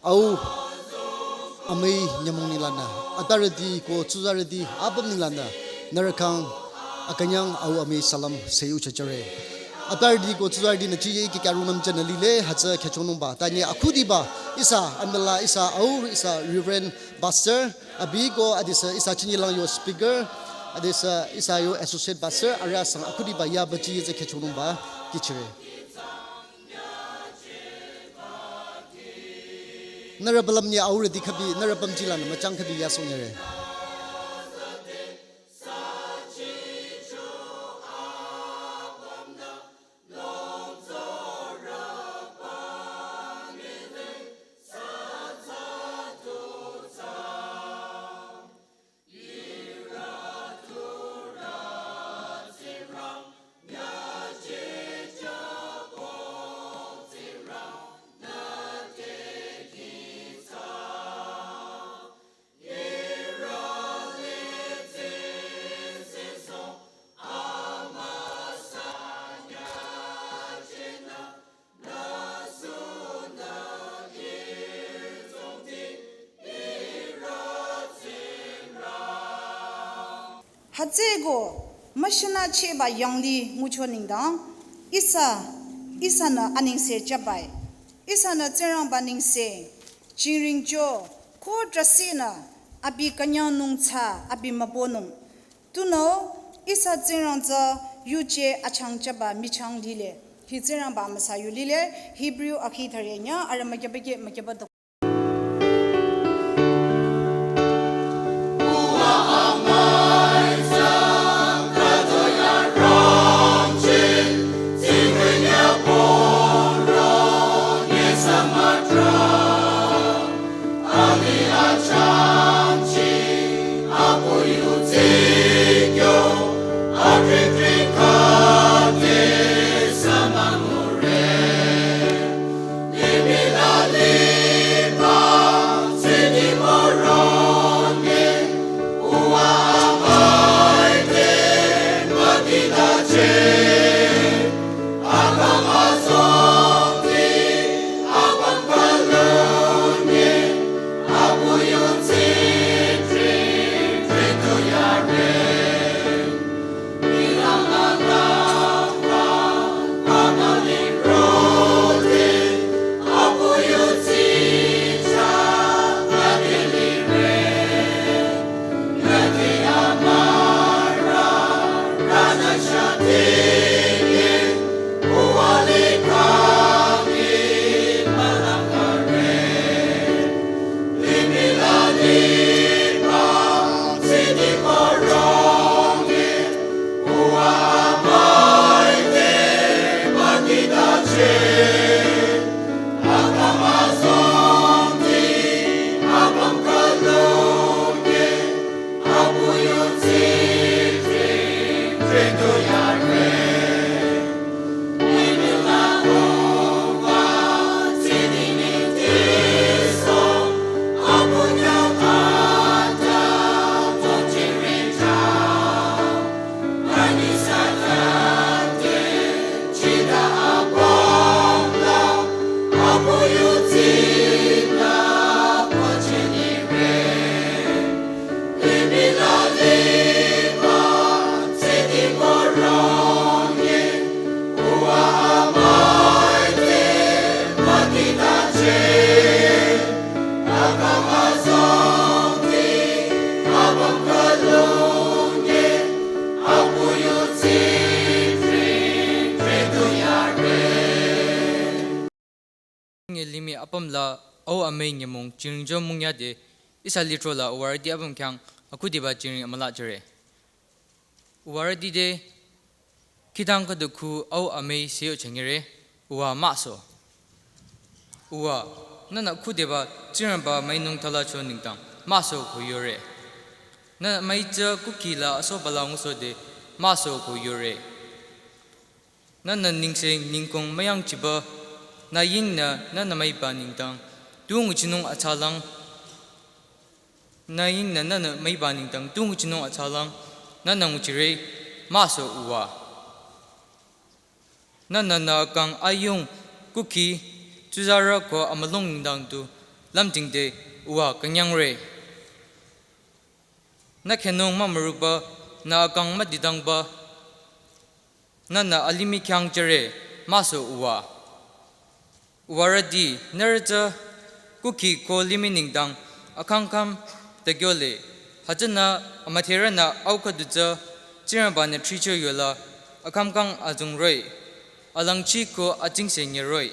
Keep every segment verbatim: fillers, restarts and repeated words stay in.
Au amüi nyümong nenglanü, atarüti ko tsuzarüti apüm nenglanü, nührü khyang akünyang au amüi salam seyuchachare. Atarüti ko tsuzarüti nü chiye iki karunam jana lile hütsü khyüchonungba. Tanye akhudiba ihsa amüla ihsa au ihsa Reverend Pastor abi ko adisü ihsa chinilang yo speaker, adisü ihsa yo associate pastor, arüh asang akhudiba yaba chiye tsü khyüchonungba kihchire. Nührü balüm nye aurüti khübi, nührü pümji lanü müchang khübi yasong yare. Hütsüeko müshinü cheba yanglih ngucho nengdang ihsa, ihsanü anengse chabai. Ihsanü Tsingrangba nengse, jingringcho, ko drüsinü, abi künyangnung tsü, abi mübünung. Tunüo ihsa Tsingrang tsü yuje achangchaba michang lile. Hi Tsingrangba amüsa yu lile, Hebrew akhi thüre nya, arüh mükyüba ke, mükyüba dok. Nge limih apüm la au amüi nyümong jingring jümung yade ihsa lithro la uwarüti apüm khyang akhudiba jingring amüla jüre. Uwarüti te khidang khüdu khu au amüi seyo changere, uwa mahso. Uwa, nünü khudeba Tsingrangba müinung thalicho nengdang mahso ko yore. Nünü müitsü kukhi la asoba la ngusohde mahso ko yore. Nünü nengse nengkong müyangchiba, nü yingnü nünü müiba nengdang tu nguchinung atsalang. Nü yingnü nünü müiba nengdang tu nguchinung atsalang, nünü nguchire, mahso uwa. Nünü nü kang ayung kukhi tsuzarü ko amülung nengdang tu lümtingde uwa künyangre. Nü khenung mümürüba, nü akang müdidangba, nünü alimih khyang jüre, müsü uwa. Uwarüti, nührü tsü kukhi ko limih nengdang akhangkhang tükyole, hütsünü amüdherünü au khüdu tsü Tsingrangba-nü thricho yola akhangkhang azongroi, alangchi ko atsingse nyeroi,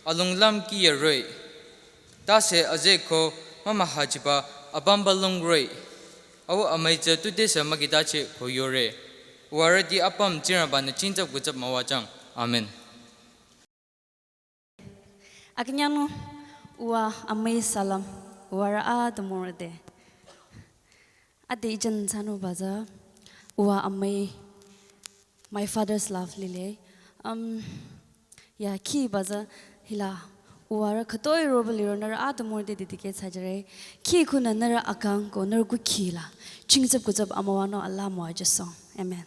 alonglüm kiyeroi, tase azeh ko mümühachiba apümba longroi, au amüi tsü tutesü mükitacheh ko yore. Uwarüti apüm Tsingrangba-nü tsingtsap kutsap müwajüng. Amen. Akünyangnung, uwa amüi salam, uwarü atümung rode. Ade ijan sanüba tsü, uwa amüi, my father's love lile. Um, ya, khiba tsü hila, uwarü khütoi roba liro nührü atümung rode dedicate thsajüre. Khi khunü nührü akang ko nührü kukhi la tsingtsap kutsap amüwanung alaa müwajüsohng. Amen.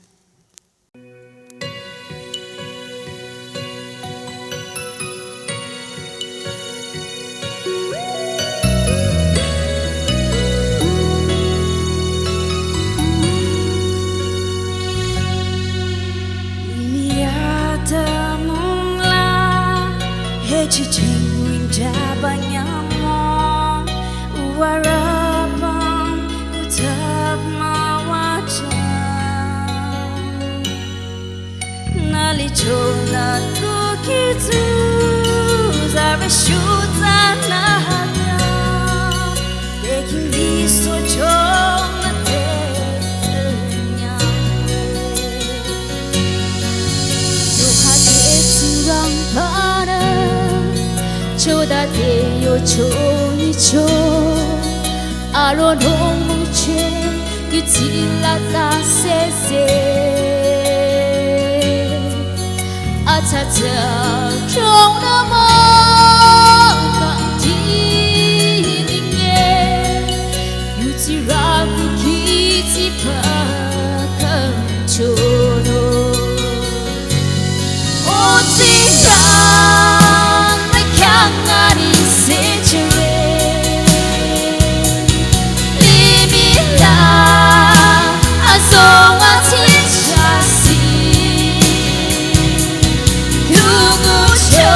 Limih atümung la, hechicheng winjaba nyümong, uwarü apüm kutsap müwajüng. Nü lichola tukitsu, zare shutsa nü hata, tekin diso chonü te tenya. Yohane Tsingrangba-nü, chodate yocho nyicho, aronung müche, yutila ta sese. Atsatsa chonü mükang dininge, yutsirü kukhitsiba kangchonung. O Tsingrang, nü khyang ani sechire. Limih la azong atsingchasi, kukucho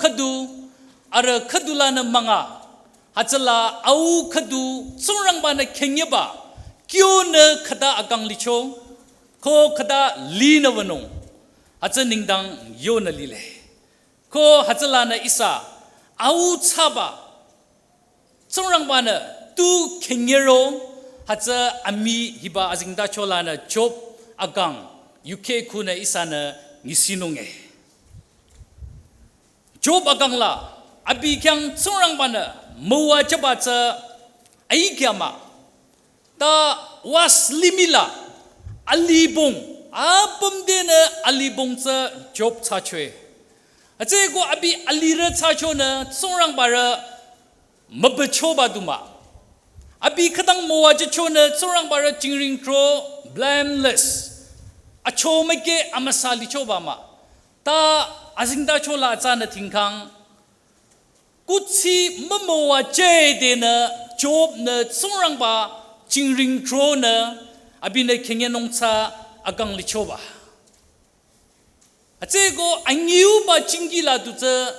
khüdu, arüh khüdu lanü münga, hütsüla au khüdu Tsingrangba-nü khenyeba, kyonü khüta akang licho, ko khüta linü wünung, hütsü nengdang yonü lile. Ko hütsülanü ihsa, au thsaba, Tsingrangba-nü tu khenyero, hütsü amii hiba azengtacho lanü Job akang, yukheh khunü ihsanü nyisinunge. Job akang la, abi khyang Tsingrangba-nü müwajüba tsü aikyama. Ta was limih la, alibong, apümdenü alibong tsü Job thsachoe. Hütsüeko abi alirü thsachonü Tsingrangba-rü mübüchoba du mah. Abi khütang müwajüchonü Tsingrangba-rü jingring tro blameless. Achomükeh amüsa lichoba mah. Ta azengtacho la atsanü tingkhang. Kuthsi mümüwajüdenü Job-nü Tsingrangba jingring tronü abinü khenyenung tsü akang lichoba. Hütsüeko anyiuba jingki la du tsü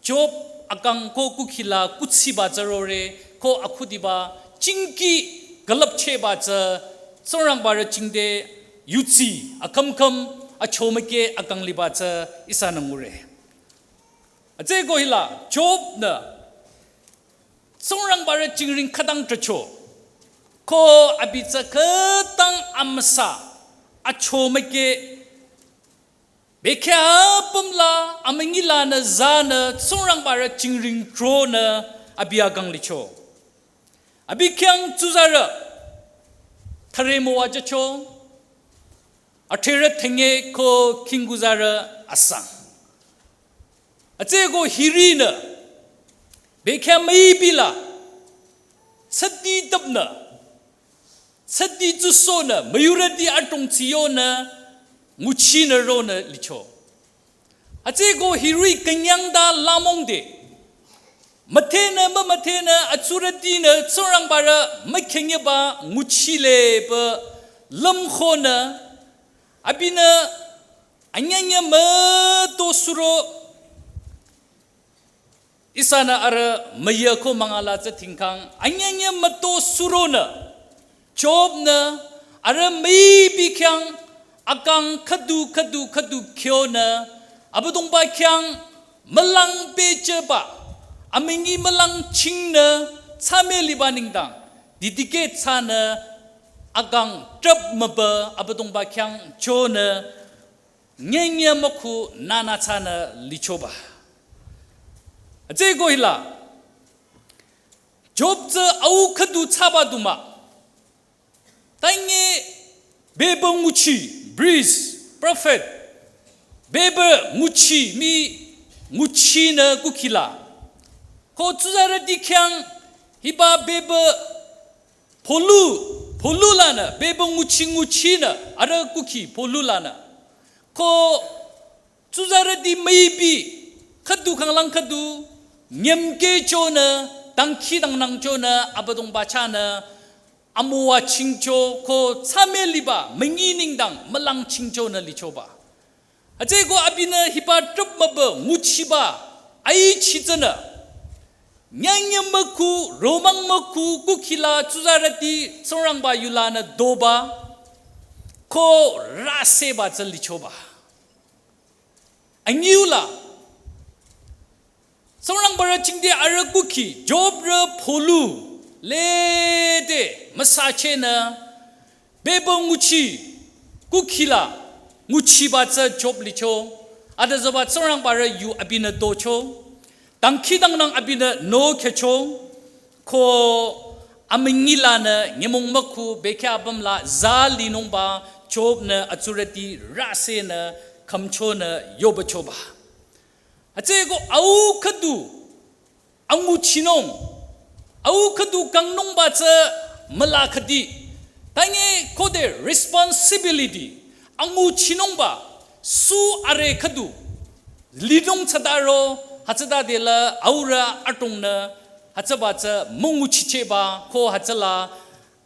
Job akang ko kukhi la kuthsiba tsü rore ko akhudiba jingki külüpchehba tsü Tsingrangba-rü jingte yudsi akhümkhüm achomükeh akang liba tsü ihsanü ngure. Hütsüeko hila Job-nü Tsingrangba-rü jingring khütang trahcho. Ko abi tsü khütang amüsa achomükeh bekhyah apüm la amünyi lanü zanü Tsingrangba-rü jingring tronü abi akang licho. Abi khyang tsuzarü thüre müwajücho. Athrerü thenge ko khingkuzarü asang. Hütsüeko hirinü bekhyah müipi la tsüti tüpnü, tsüti tsusonü, müyurüti adrong tsiyonü, nguchinü ronü licho. Hütsüeko hiri künyangta lamongde, müdhenü mümüdhenü atsurütinü Tsingrangba-rü mükhenyeba nguchile pü lümkhonü, abinü anyanya müto suro ihsanü arüh müyako mangala tsü tingkhang anyanya müto suronü Job-nü arüh müipi khyang akang khüdu khüdu khüdu khyonü Abüdongba khyang mülang pehjüba, amünyi mülang chingnü tsame liba nengdang, didikeh thsanü akang trüp mübü Abüdongba khyang chonü nyenye mükhu nana thsanü lichoba. Hütsüeko hila Job tsü au khüdu thsaba du mah. Tange bebü nguchi, priest, prophet, bebü nguchi mii nguchinü kukhi la. Ko tsuzarüti khyang hiba bebü polu, polu lanü, bebü nguchi nguchinü, arüh kukhi polu lanü. Ko tsuzarüti müipi, khüdu khanglang khüdu, nyemkeh chonü, dangkhidangnang chonü, Abüdongba chahnü, amüwa chingcho ko tsame liba, münyi nengdang, mülang chingchonü lichoba. Hütsüeko abinü hiba trüp mübü nguchiba, aichi tsünü. Nyanye mükhu, romang mükhu, kukhi la tsuzarüti, Tsingrangba yu lanü doba, ko raseba tsü lichoba. Anyiu la, Tsingrangba-rü jingte arüh kukhi, Job-rü polu, lede, müsachehnü, bebü nguchi, kukhi la, nguchiba tsü Job licho, adüzüba Tsingrangba-rü yu abinü docho, dangkhidangnang abinü nokehcho, ko amünyi lanü nyümong mükhu bekhyah apüm la za linungba Job-nü atsurüti rasenü khümchonü yobachoba. Hütsüeko au khüdu anguchinung, au khüdu kangnungba tsü müla khüdi. Tange khode responsibility, anguchinungba, su are khüdu, linung thsadaro, hütsütade la aurü adrongnü, hütsüba tsü münguchichehba, ko hütsüla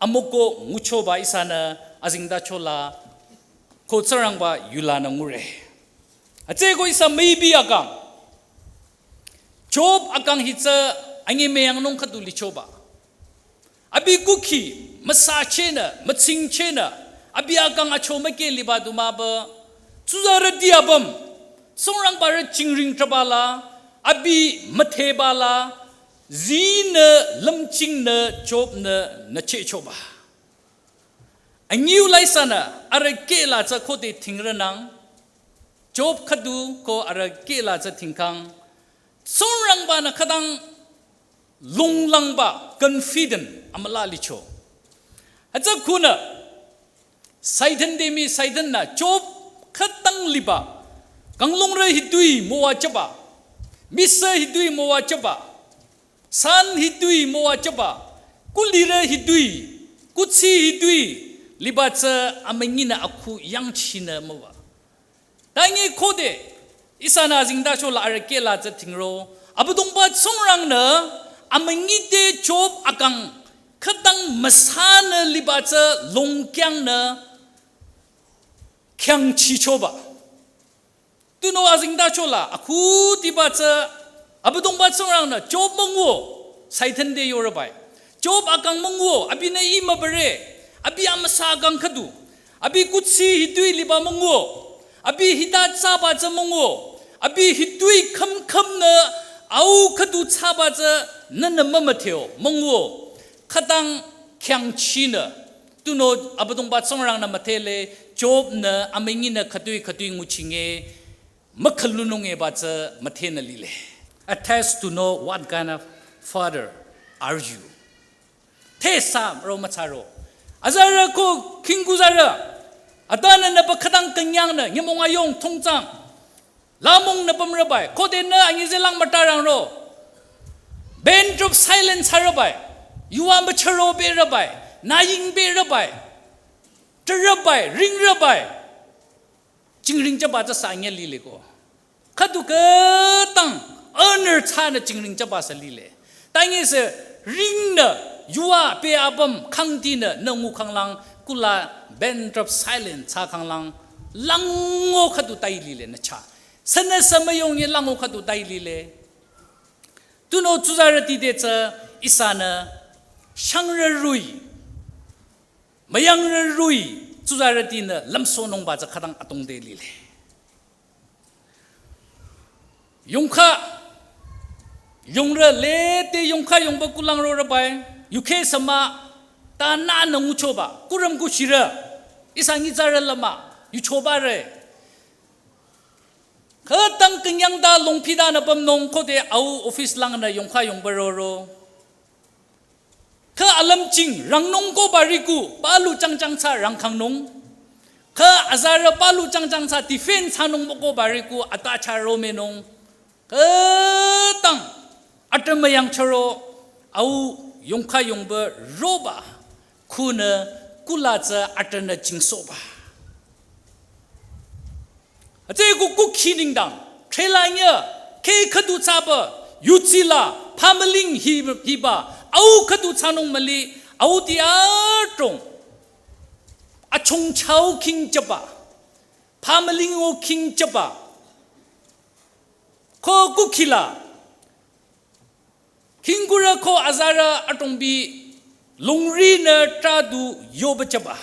amoko nguchoba ihsanü, azengtacho la, ko Tsingrangba yu lanü ngure. Hütsüeko ihsa müipi akang. Job akang hi tsü anyi müyangnung khüdu lichoba. Abi kukhi müsachehnü, mütsingchehnü, abi akang acho müke liba du mahba, tsuzarüti apüm, Tsingrangbarü jingring trübala, abi müthebala, zinü lümchingnü Job-nü nüchehchoba. Anyiu la ihsanü arüh kehla tsü khode thingronang, Job khüdu ko arüh kehla tsü thingkhang, Tsingrangbanü khütang longlangba confident amüla licho. Hütsü khunü, Satan te mii Satan-nü Job khütang liba, kanglungrü hitoi müwajüba, misü hitoi müwajüba, san hitoi müwajüba, kulirü hitoi, kuthsi hitoi liba tsü amünyinü akhu yangchinü müwa. Tangi khode, ihsanü azengtacho la arüh kehla tsü thingro, Abüdongba Tsingrangnü amünyi te Job akang khütang müsanü liba tsü longkyangnü kyangchichoba. Tunüo azengtacho la akhudiba tsü Abüdongba Tsingrangnü Job münguo, Satan te yorübai. Job akang münguo, abinü ih mübüre, abi amüsa akang khüdu, abi kuthsi hitoi liba münguo, abi hita thsaba tsü münguo, abi hitoi khümkhümnü au khüdu thsaba tsü nünü mümütheo münguo, khütang kyangchinü. Tunüo Abüdongba Tsingrangnü müdhele, Job-nü amünyinü khütoi khütoi nguchinge, mükhülunung eba tsü müdhenü lile. A test to know what kind of father are you. Thesa ro mütsaro. Azarü ko khingkuzarü. Atanü nüba khütang künyangnü, nyümong ayong thongchang. Lamongnü pümrübai. Khodenü anyi zelang mütarangro. Band of silence harübai. Yuva mücharo berübai. Naying berübai. Trürübai, ringrübai. Jingring jüba tsü sü anyi lile ko. Khüdu khütang honor thsanü jingring jüba sü lile. Tangi sü ringnü yuva pe apüm khangdinü nü ngukhanglang kula band of silence thsakhanglang lango khüdu tai lile nü cha. Sünüsü müyongi lango khüdu tai lile. Tunüo tsuzarüti te tsü ihsanü shangrü rui, müyangrü rui, tsuzarütinü lümsohnungba tsü khütang atongde lile. Yongkha, yongrü lete yongkha yongba kulang rorübai, yukheh sü mah, ta nünü nguchoba, kurüm kushirü, ihsa nyitsarü la mah, yuchobare. Khütang künyangta longphitanü pümnung khode au office langnü yongkha yongba roro. Kha alümching rangnung ko bariku, palu changchang thsa rangkhangnung. Kha azarü palu changchang thsa defense thsanung ko bariku, ata charo menung. Khütang, atümüyang charo, au yongkha yongba roba, khunü kula tsü atünü jingsohba. Ate ku kukhi nengdang, threlanyi, kheh khüdu thsaba, yutsila, phamüling hi, hiba, au khüdu thsanung müli, au ti adrong, achongchao khing jüba, phamüling o khing jüba, ko kukhila, khingkurü ko azarü adrongbi longrinü tradu yoba jüba.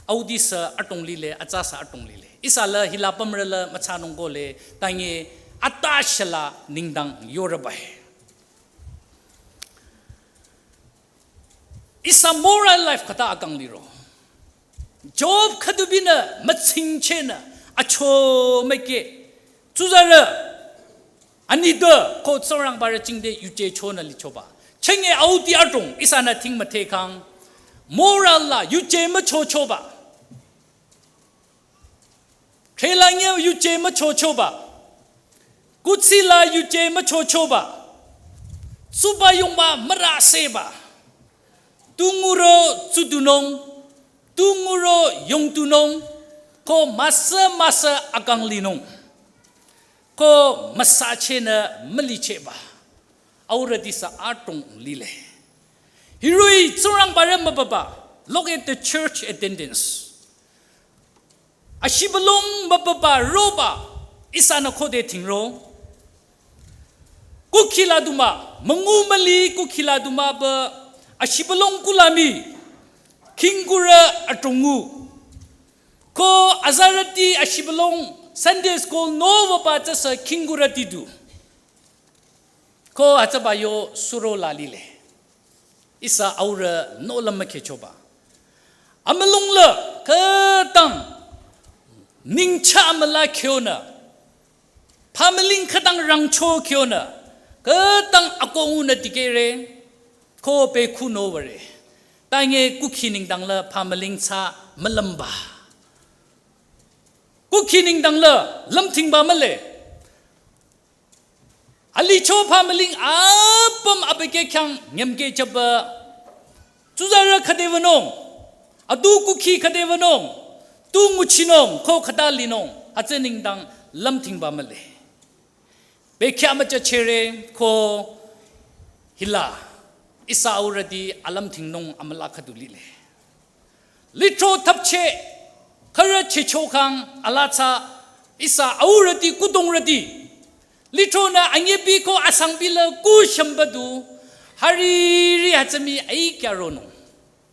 Audisü adrong lile, atsasü adrong lile. Ihsa la hila pümrü la müthsanung kole, tangi ata shala nengdang yorübai. Ihsa moral life khüta akang liro. Job khüdubinü mütsingchehnü achomüke. Tsuzarü anitpü ko Tsingrangbarü jingte yuje chonü lichoba. Chenge au ti adrong ihsanü thing müdhekhang. Moral la yuje müchochoba. Threlanyi yuje müchochoba. Kuthsila yuje müchochoba. Tsuba yongba müraseba. Tunguro tsudunung. Tunguro yongdunung. Ko müsa müsa akang linung. Ko müsachehnü mülichehba. Aurütisü adrong lile. Hiroh-i Tsingrangbarü mübüba. Look at the church attendance. Ashibülung mübüba roba ihsanü khode thingro. Kukhi la duma, müngu müli kukhi la duma ba, ashibülung kulami, khingkurü atungu. Ko azarüti ashibülung Sunday school no waba tsüsü khingkurüti du. Ko atsaba yo suro la lile. Ihsa aurü nola mükhehchoba. Amülung la khütang ningcha amüla khyonü. Phamüling khütang rangcho khyonü. Khütang akongunü dikehre. Ko pekhu no würe. Tange kukhi nengdang la phamüling tsü mülümba. Kukhi nengdang la lümthingba mühle. Alicho phamüling apüm abükyü khyang nyümkeh chaba. Tsuzarü khüde wünung. Adu kukhi khüde wünung. Tu nguchinung, ko khüta linung. Atsü nengdang lümthingba mühle. Bekhyah müchachere ko hila. Ihsa aurüti alümthingnung amüla khüdu lile. Lithro thapche, khürü checho khang alatsa, ihsa aurüti kudongrüti. Lithronü anyebi ko asangbi la kushamba du, hariri hütsümi aikya ronung.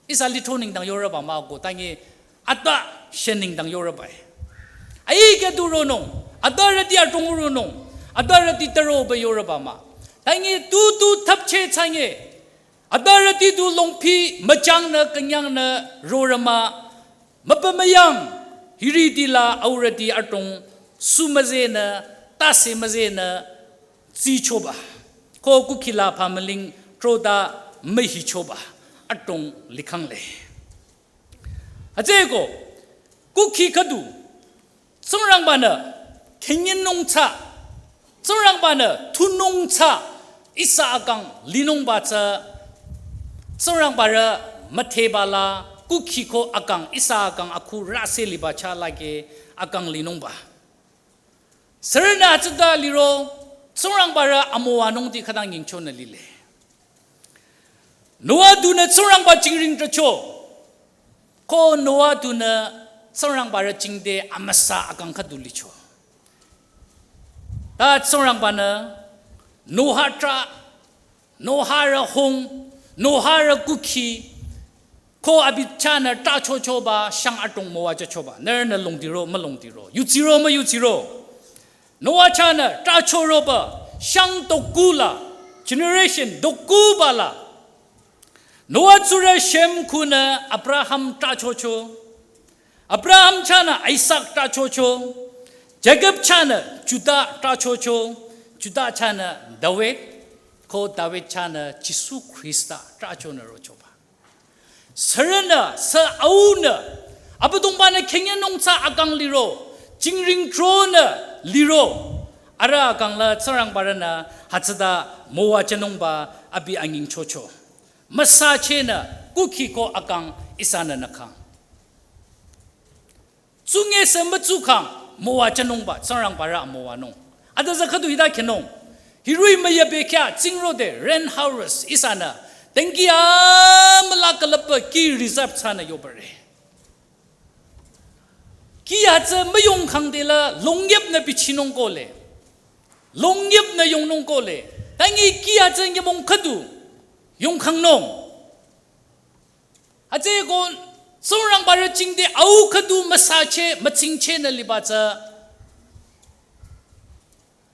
Ihsa lithro nengdang yorüba mah ko, tange ata shen nengdang yorüba. Aikya du ronung, adarüti atung ronung, adarüti taro ba yorüba mah. Tange tu tu thapche tsange, adarüti du longpi müchangnü künyangnü rorüma, müpümüyang, hiriti la aurüti atung, sumüzenü, tase müzenü, tsichoba. Ko kukhi la phamüling, trota mühichoba, atung likhangle. Atsü ko, kukhi khüdu, Tsingrangbanü, khenyenung tsü, Tsingrangbanü, thunung tsü, ihsa akang linungba tsü, Tsingrangbarü, mütheba la, kukhi ko akang, ihsa akang akhu rase liba cha lage, akang linungba. Sürünü atsüta liro, Tsingrangbarü amüwanungti khütang nyingchonü lile. Noah dunü Tsingrangba jingring tracho. Ko Noah dunü Tsingrangbarü jingte amüsa akang khüdu licho. Ta Tsingrangbanü Noah tra, Noah rü hung, Noah rü kukhi, ko abi chahnü trachochoba, shang atung müwachachoba. Nührünü longdiro, mülongdiro. Yutsiro, müyutsiro. Noah chahnü trachoroba, shang dokula, generation dokuba la. Noah tsurü Shem khunü Abraham trachocho. Abraham chahnü Isaac trachocho. Jacob chahnü Judah trachocho. Judah chahnü David. Ko David chahnü Jisu Khrista trachonü rochoba. Sürünü, sü aunü, Abüdongbanü khenyenung tsü akang liro, jingring tronü liro, arüh akang la Tsingrangbarünü hütsüta müwajünungba abi anyingchocho. Müsachehnü kukhi ko akang ihsanü nükhang. Tsunge sü mütsukhang müwajünungba, Tsingrangbarü amüwanung. Ata za khüdu hita khenung. Hirui müyabekhyah tsingrode rain harvest ihsanü. Tengki amüla külüpba ki reserve thsanü yobare. Ki hütsü müyongkhang de la longyüpnü bichinung kohle. Longyüpnü yongnung kohle. Tangi ki hütsü nyümong khüdu yongkhangnung. Hütsüeko Tsingrangbarü jingte au khüdu müsacheh, mütsingchehnü liba tsü.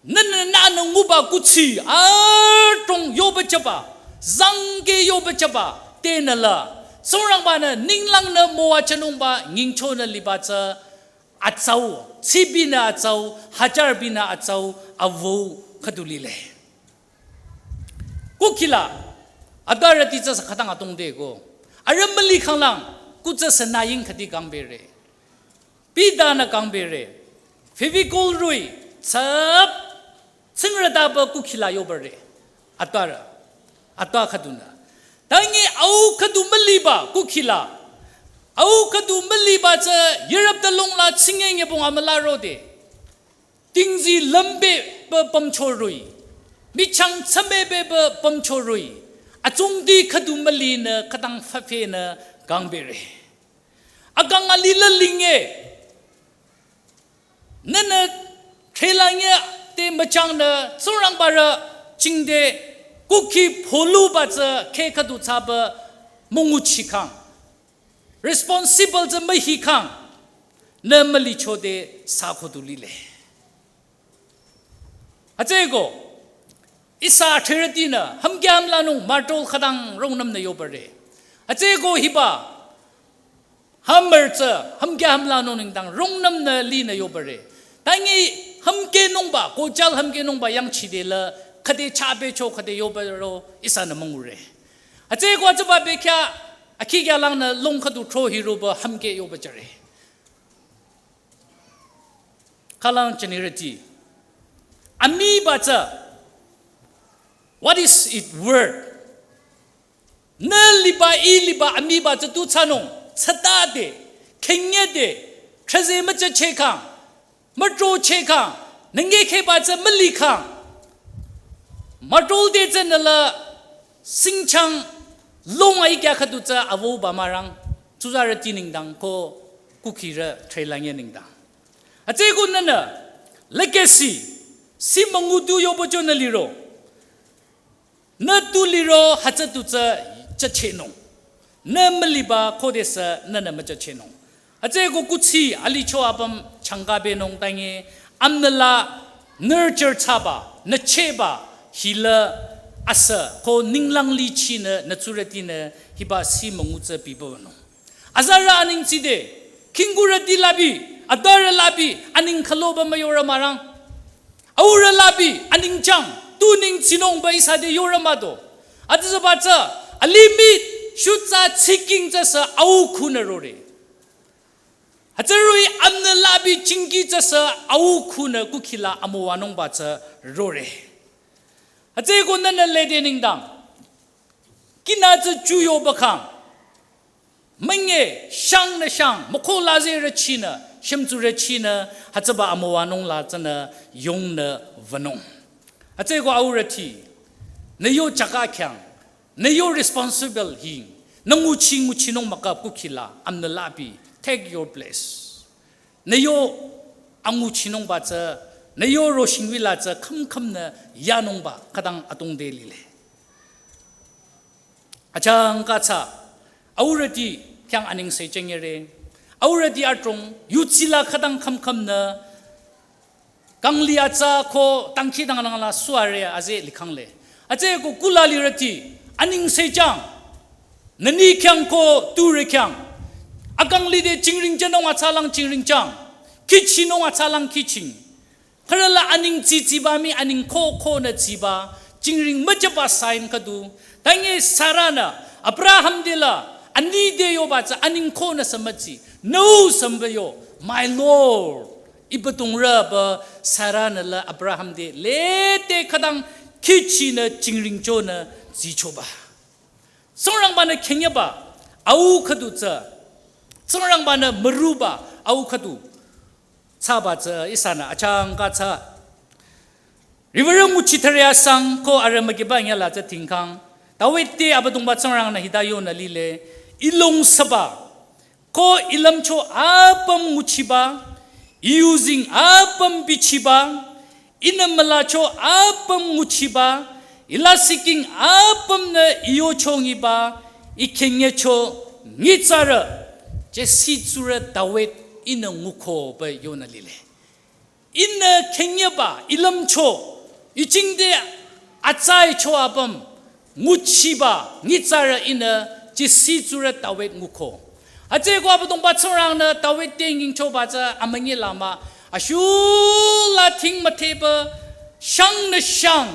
Nünü nünü nguba kuthsi, adrong yoba jüba, zangke yoba jüba, tenü la. Tsingrangbanü ninglangnü müwajünungba nyingchonü liba tsü. Atsau, tsibinü atsau, hajarbinü atsau, awu khüdu lile. Kukhi la, adarüti tsü sü khütang atongdeko. Arüh müli khanglang, kutsü sü naying khüdi kangbere. Pidanü kangbere. Fevicol rui, tsap, tsingrütaba kukhi la yobare. Adarü, ada khüdunü. Tangi au khüdu müliba kukhi la. Au khüdu müliba tsü yirüp talong la tsingenge bong amüla rode. Tingzi lümbe pü pümchorui. Michang tsame be pü pümchorui. Atsungdi khüdu mülinü khütang fafenü kangbere. Akang alila linge. Nünü threlange te müchangnü Tsingrangbarü Jingte kukhi pholuba tsü kheh khüdu thsaba münguchikhang, responsible tsü mühikhang, nü mülichode sa khüdu lile. Hütsüeko ihsa athrerütinü hümkeh hümlanung martol khütang rungnümnü yobare. Hütsüeko hiba hammer tsü hümkeh hümlanung nengdang rungnümnü linü yobare. Tangi hümkehnungba, kojal hümkehnungba yangchidela khüde chahbecho khüde yobaro ihsanü müngure. Hütsüeko hütsüba bekhyah akhi kyalangnü lung khüdu thro hiroba hümkeh yoba jüre. Khülang jünirüti, amiiba tsü, what is it worth? Nü liba, ih liba amiiba tsü tu thsanung, tsütade, khenyede, thrüze müchachehkhang, mütrochehkhang, nengekehba tsü mülikhang. Martol te tsü nüla singchang lung aikya khüdu tsü avoba mürang, tsuzarüti nengdang ko kukhirü threlang ye nengdang. Hütsüeko nünü legacy, si müngu tu yobocho nü liro. Nü tu liro hütsü tu tsü chachehnung. Nü müliba khodesü nünü müchachehnung. Hütsüeko kuthsi alicho apüm changkabenung tangi amnüla nurture thsaba, nüchehba, hila asü ko ninglang lichinü nü tsurütinü hiba si müngu tsü bibanung. Azarü aning tside, khingkurüti labi, adarü labi, aning khüloba müyorü mürang. Aurü labi, aning chang, tu ning tsinungba ihsa te yorü mah do. Hütsüba tsü, alimih, shutsa tsiking tsüsü au khunü rore. Hütsüroh-i amnü labi chingki tsüsü au khunü kukhila amüwanungba tsü rore. Hütsüeko nünü lede nengdang. Kinü tsü chuyobakhang. Münye, shangnü shang, mükho lazerüchinü, shümtsurüchinü, hütsüba amüwanung la tsünü yongnü wünung. Hütsüeko aurüti, nü yo chaka khyang, nü yo responsible hing, nü nguchi nguchinung mükap kukhila, amnü labi, take your place. Nü yo anguchinungba tsü, nü yo roshingwila tsü, khümkhümnü yanungba, khütang atungde lile. Achangka tsü, aurüti khyang aningse chengere. Aurüti adrong, yutsila khütang khümkhümnü, kangli atsa ko tangkhi dangnang la suare aze likhangle. Hütsüeko kula lirüti, aningse chang, nüni khyang ko tsurü khyang. Akangli te chingring jünung atsalang chingring chang, khichinung atsalang khiching. Khürüla aning tsitsiba mii aning kho khonü tsiba, chingring müchaba sign khüdu. Tangi Sara-nü, Abraham te la, ani te yoba tsü aning khonü sü mütsi, nü sü müyo, my Lord. Ibatungrüba Sara-nü la Abraham te lete khütang khichinü chingring chonü tsichoba. Tsingrangba-nü khenyeba, au khüdu tsü. Tsingrangba-nü müruba, au khüdu. Thsaba tsü ihsanü achangka tsü. Riwürü nguchi thüre asang ko arüh mükiba nyala tsü tingkhang. David te Abüdongba Tsingrangnü hita yonü lile. I lungsaba. Ko i lümcho apüm nguchiba. I yuzeng apüm bichiba. Ihnü mülacho apüm nguchiba. I lasihking apümnü i yocho nyiba. I khenyecho nyitsarü. Jesse tsurü David ihnü nguko pü yonü lile. Ihnü khenyeba, i lümcho, i jingte atsaicho apüm, nguchiba, nyitsarü ihnü, Jesse tsurü David nguko. Hütsüeko Abüdongba Tsingrangnü David te nyingchoba tsü amünyi la mah, ashula thing mütheba, shangnü shang,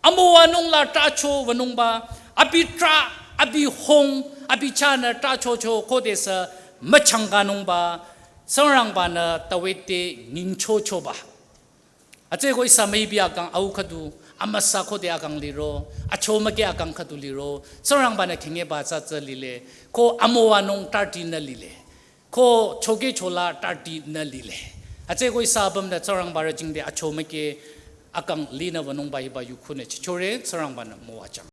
amüwanung la trahcho wünungba, abi trah, abi hung, abi chahnü trahchocho khodesü müchangkanungba, Tsingrangba-nü David te nyingchochoba. Hütsüeko ihsa müipi akang au khüdu, amüsa khode akang liro, achomüke akang khüdu liro, Tsingrangba-nü khenyeba tsü tsü lile, ko amüwanung trahtinü lile. Ko chokecho la trahtinü lile. Hütsüeko ihsa apümnü Tsingrangba rü jingte achomüke akang linü wünungba hiba yukhunü chichore Tsingrangba-nü müwajüng.